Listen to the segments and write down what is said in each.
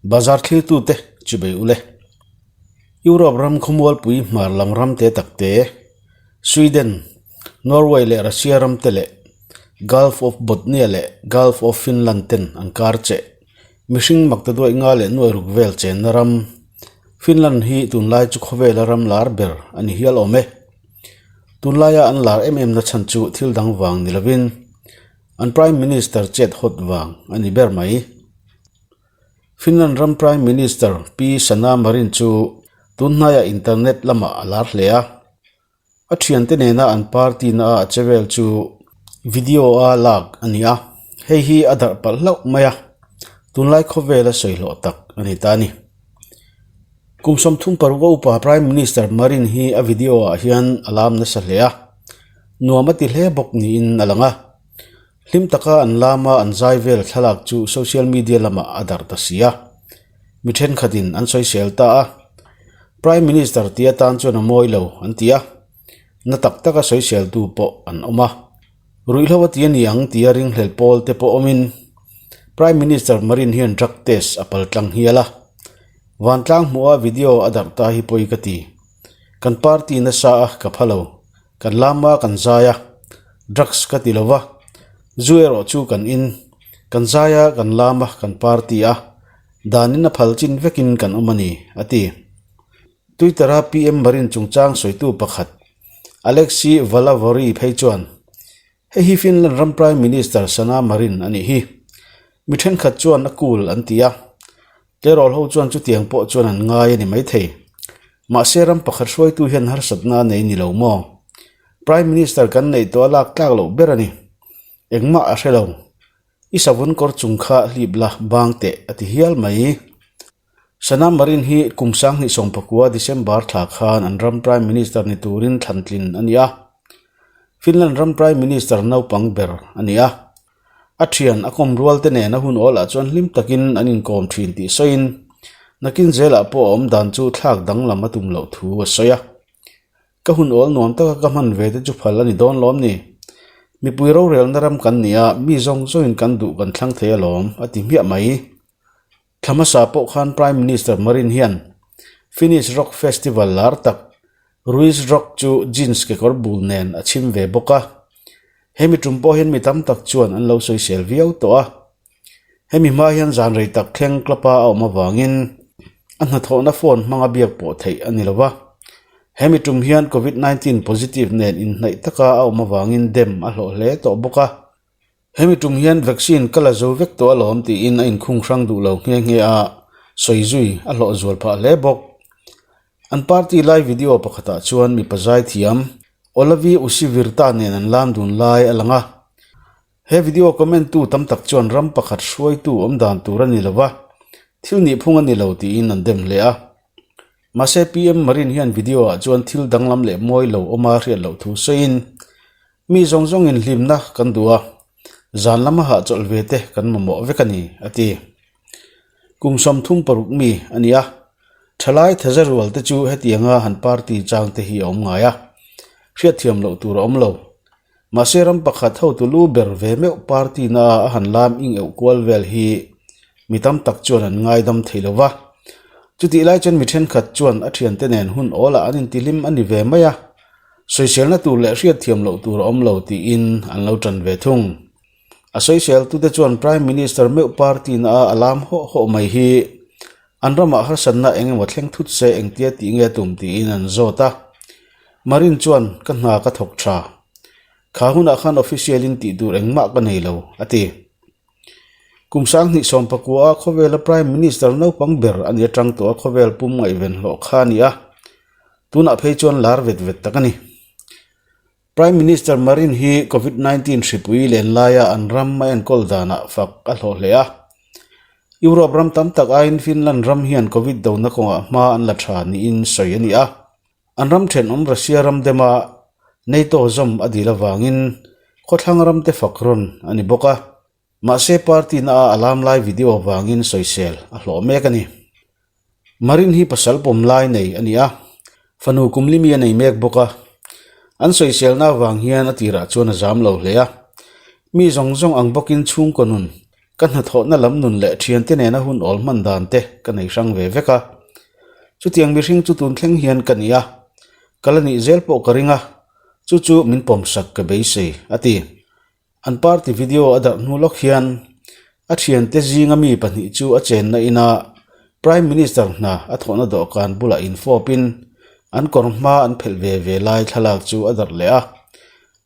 Bazar thlirtute chu bei ule. Europe ram khawmualpui hmar lam ram te tak te, Sweden, Norway leh Russia ram te leh Gulf of Bothnia leh Gulf of Finland ten an kar cheh. Mihring makta duaih nga leh nuai ruk vel chenna ram Finland hi tunlai chu khawvela ram lar ber a ni hial awm e. Tunlaia an lar em em na chhan chu thil dang vang ni lovin an Prime Minister chet hawt vang a ni ber mai. Finland ram Prime Minister Pi Sanna Marin chu tunhnaiah internet lamah a lar hle a. A thiante nena an party na a che vel chu video a lak a ni a, hei hi a darh palh hlauh mai a, tunlai khawvela sawi hlawh tak a ni ta a ni. Kum 35 a upa Prime Minister Marin hi a video ah hian a lam nasa hle a, nuam a ti hle bawk niin a lang a. Hlim taka an lama an zai vel thlalak chu social media lamah a darh ta si a, mi thenkhatin an sawisel ta a. Prime Minister ti atan chuan a mawi lo an ti a, na tak taka sawiseltu pawh an awm a. Ruihhlo a ti a ni ang tia ringhlel pawl te pawh awmin Prime Minister Marin hian drug test a pal tlang hial a. Vantlang hmuha video a darh ta hi pawi ka ti. Kan party nasa a ka pha lo. Kan lama kan zai a, drugs ka ti lo va, zu erawh chu kan in, kan zai a, kan lam a, kan party a, danin a phal chin vekin kan awm a ni, a ti. Twitter-a PM Marin chungchang sawitu pakhat, Alexei Valavori phei chuan, Hei hi Finland ram Prime Minister Sanna Marin a nih hi. Mi thenkhat chuan a cool an ti a, tleirawl ho chuan chutiang pawh chuan an ngai a ni maithei. Mahse ram pakhat hruaitu hian harsatna a nei ni lo maw? Prime Minister kan neih tawh a lak tlak loh ber a ni. Engmah a hre lo. I savun kawr chung kha hlip la bang teh a ti hial mai. Sanna Marin hi kum 2019 December thla khan an ram Prime Minister ni turin thlantlin a ni a. Finland ram Prime Minister naupang ber a ni a. A thian a kawm rual te nen a hun awlah chuan hlim takin an inkawm thin tih sawiin nakin zelah pawh a awm dan chu thlak danglam a tum loh thu a sawi a. Ka hun awl nuam taka ka hman ve te chu phal a ni dawn lawm ni? Mipui rorelna ram kan ni a, mi zawng zawngin kan duh kan thlang thei alawm, a ti hmiah mai. Thla hmasa pawh khan Prime Minister Marin hian Finnish rock festival lar tak Ruisrock chu jeans kekawr bul nen a chhim ve bawk a. Hemi tum pawh hian mi tam tak chuan an lo sawisel viau tawh a. Hemi hma hian zan rei tak thleng club-a a awm avangin a hnathawhna phone hmanga biak pawh theih a ni lo va. Hemi tum hian Covid 19 positive nen inhnaih taka a awm avangin dem a hlawh hle tawh bawk a. Hemi tum hian vaccine ka la zo vek tawh alawm tiin a inkhung hrang duh lo nghe nghe a, sawi zui a hlawh zual phah hle bawk. An party lai video pakhatah chuan mipa zaithiam Olavi Usivirta nen an lam dun lai a lang a. He video comment tu tam tak chuan ram pakhat hruaitu awm dan tur a ni lo va, thil nihphung a ni lo tiin an dem hle a. Mahse PM Marin hian video ah chuan thil danglam leh mawi lo awma hriat loh thu sawiin, Mi zawng zawngin hlimna kan duh a, zan lama hahchawlh ve te kan mamawh vek a ni, a ti. Kum 36 mi a ni a, thalai thaza rual te chu hetianga han party chang te hi a awm ngai a, hriatthiam loh tur a awm lo. Mahse ram pakhat hotu lu ber ve meuh party na a han lam ing euh kual vel hi mi tam tak chuan an ngaidam thei lo va. Chutih lai chuan mi thenkhat chuan a thiante nen hun awlah an intihlim a ni ve mai a, Sawiselna tur leh hriatthiam loh tur a awm lo tiin an lo tan ve thung. A sawiseltute chuan Prime Minister meuh party na a alam hawh hawh mai hi an ramah harsatna eng emaw thleng thut se engtia tih nge tum tiin an zawt a. Marin chuan ka hna ka thawk tha. Kha hunah khan official in tih tur engmah ka nei lo, a ti. Kum 2019 a khawvela Prime Minister naupang ber a ni atang tawh a khawvel pum ngaihven hlawh kha a ni a. Tunah phei chuan lar vet vet tak a ni. Prime Minister Marin hi Covid 19 hripui len laia an ram a enkawl danah fak a hlawh hle a. Europe ram tam tak aiin Finland ram hian Covid dona kawngah hma an la tha niin sawi a ni a. An ram thenawm Russia ram dema NATO zawm a dil avangin khawthlang ramte fak rawn a ni bawk a. Mahse party na a alarm lai video avangin sawisel a hlawh mek a ni. Marin hi pasal pawm lai nei a ni a, fanu kum limi a nei mek bawk a. An sawiselna avang hian a tirah chuan a zam lo hle a. Mi zawng zawng ang bawkin chhungkaw nun. Ka hnathawhna lam nun leh thiante nena hun awl hman dan te ka nei hrang ve vek a. Chutiang mihring chu tun thleng hian ka ni a, ka la nih zel pawh ka ring a, chu chu min pawmsak ka beisei, a ti. An party video a darh hnu lawk hian a thiante zinga mi pahnih chu a chenna ina Prime Minister hna a thawhna dawhkan bulah infawpin an kawr hma an phelh ve ve lai thlalak chu a darh leh a.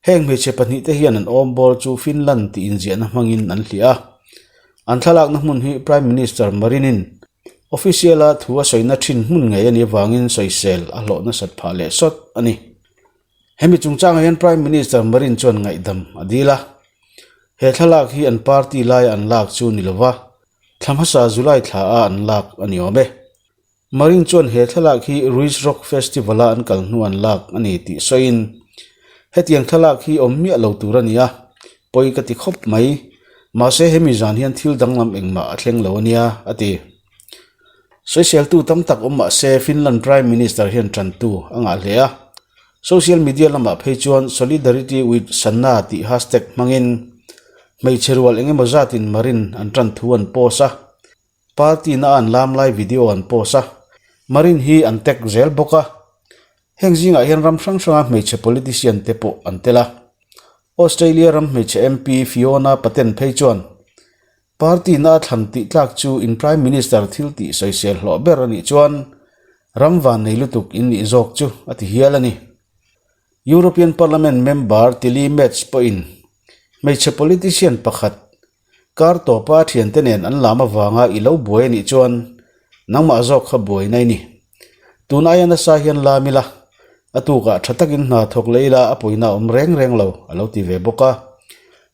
Heng hmeichhe pahnihte hian an awm bawr chu Finland tih inziahna hmangin an hliah a. An thlalakna hmun hi Prime Minister Marinin official-a thu a sawina thin hmun ngei a nih avangin sawisel a hlawh nasat phah leh sawt a ni. Hemi chungchangah hian Prime Minister Marin chuan ngaihdam a dil a. He thlalak hi an party laia an lak chu ni lova, thla hmasa July thla a an lak a ni awm e. Marin chuan he thlalak hi Ruisrock Festival-a an kal hnu an lak a ni tih sawiin, Hetiang thlalak hi awm miah lo tur a ni a, pawi ka ti khawp mai. Mahse hemi zan hian thil danglam engmah a thleng lo a nia, a ti. Sawiseltu tam tak awm mah se Finland Prime Minister hian tantu a ngah hle a. Social media lamah phei chuan Solidarity with Sanna tih hashtag hmangin hmeichhe rual engemaw zatin Marin an tan thu an post a. Party na an lam lai video an post a, Marin hi an tag zel bawk a. Heng zingah hian ram hrang hranga hmeichhe politician te pawh an tel a. Australia ram hmeichhe MP Fiona Patten phei chuan party na a thlan tih tlak chu in Prime Minister thil tih sawisel hlawh ber a nih chuan ram van nei lutuk in nih zawk chu a ti hial a ni. European Parliament member Tilly Metz pawhin hmeichhe politician pakhat Kar tawpa a thiante nen an lam avanga i lo buai a nih chuan nangmah zawk kha buai na i ni. Tun aia nasa hian lam ila, a tukah tha takin hna thawk leh ila a pawina a awm reng reng lo, a lo ti ve bawk a.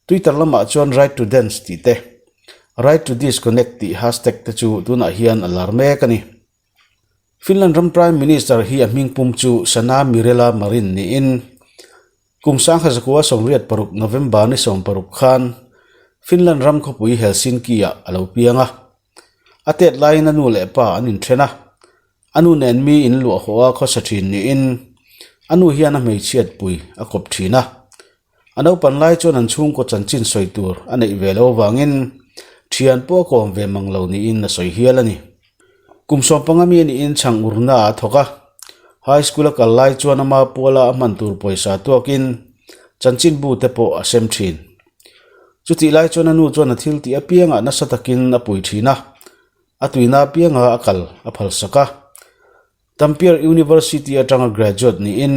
Twitter lamah chuan Right to Dance tih te, Right to Disconnect tih hashtag te chu tunah hian a lar mek a ni. Finland ram Prime Minister hi a hmingpum chu Sanna Mirella Marin niin, Kum sangha zakua 86 November ni 60 khan Finland ram khawpui Helsinki-ah a lo piang a. A tet laiin a nu leh pa an inthen a, a nu nen mi in luah haw a khawsa thin niin a nu hian a hmeichhiat pui a kawp thin a. A naupan lai chuan an chhungkaw chanchin sawi tur a neih ve lo avangin thian pawh a kawm ve mang lo niin a sawi hial a ni. Kum 15 mi a niin chhang urna a thawk a, high school a kal lai chuan ama puala a hman tur pawisa tuakin chanchinbu te pawh a sem thin. Chutih lai chuan a nu chuan a thil tih apiangah nasa takin a pui thin a, a tuina apianga a kal a phalsak a. Tampere University atanga graduate niin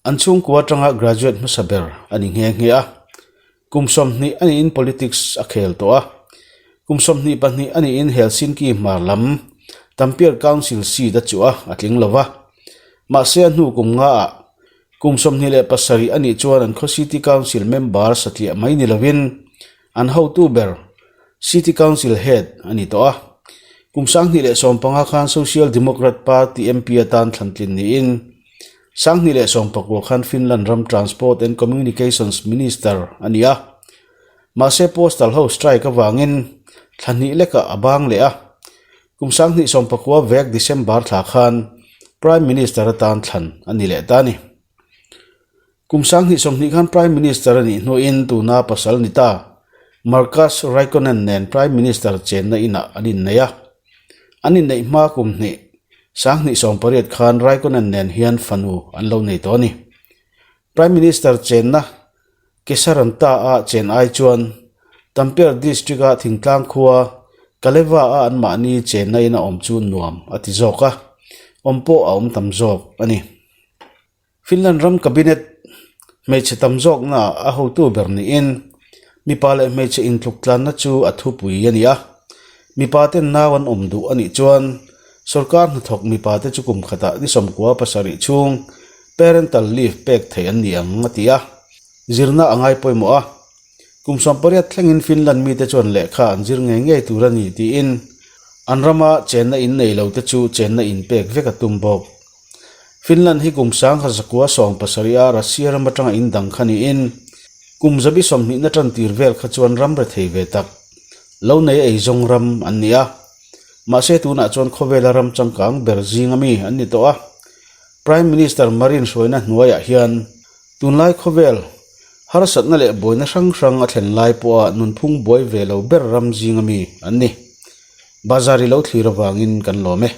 An chhungkua atanga graduate hmasa ber a ni nghe nghe a. Kum 20 a niin politics a khel tawh a. Kum 22 a niin Helsinki hmar lam Tampere Council seat a chuh a, a tling lo va. Mahse a hnu kum nga ah kum 27 a nih chuan an khaw City Council member satliah mai ni lovin an hotu ber City Council head a ni tawh a. Kum 2015 khan Social Democrat Party MP atan thlantlin niin 2019 khan Finland ram Transport and Communications Minister a ni a. Mahse postal ho strike avangin thla hnih lekah a bang leh a. Kum 2019 vek December thla khan Prime Minister atan thlan a ni leh ta a ni. Kum 2020 khan Prime Minister a nih hnuin tuna pasal ni ta Markus Räikkönen nen Prime Minister chenna inah an innei a. An inneih hma kum hnih, 2018 khan Räikkönen nen hian fanu an lo nei tawh a ni. Prime Minister chenna Kesäranta-a chen ai chuan Tampere District-a thingtlang khua Kaleva-a anmahni chenna in a awm chu nuam a ti zawk a, awm pawh a awm tam zawk a ni. Finland ram cabinet hmeichhe tam zawkna a hotu ber niin mipa leh hmeichhe intluk tlanna chu a thupui a ni a. Mipa ten nau an awm duh a nih chuan sorkar hnathawk mipa te chu kum khatah ni 97 chhung parental leave pek theih an ni ang a ti a. Zirna a ngai pawimawh a. Kum 18 thlengin Finland mite chuan lehkha an zir ngei ngei tur a ni tiin an rama chenna in nei lo te chu chenna in pek vek a tum bawk. Finland hi kum 1970 a Russia ram atanga in dang kha niin kum 20 na tan tir vel kha chuan ram rethei ve tak lo nei eizawng ram an ni a. Mahse tunah chuan khawvela ram changkang ber zinga mi an ni tawh a. Prime Minister Marin hruaina hnuaiah hian tunlai khawvel. Harsatna leh buaina hrang hrang a thlen lai pawha nunphung buai ve lo ber ram zinga mi an ni. Bazar i lo thlir avangin kan lawm e.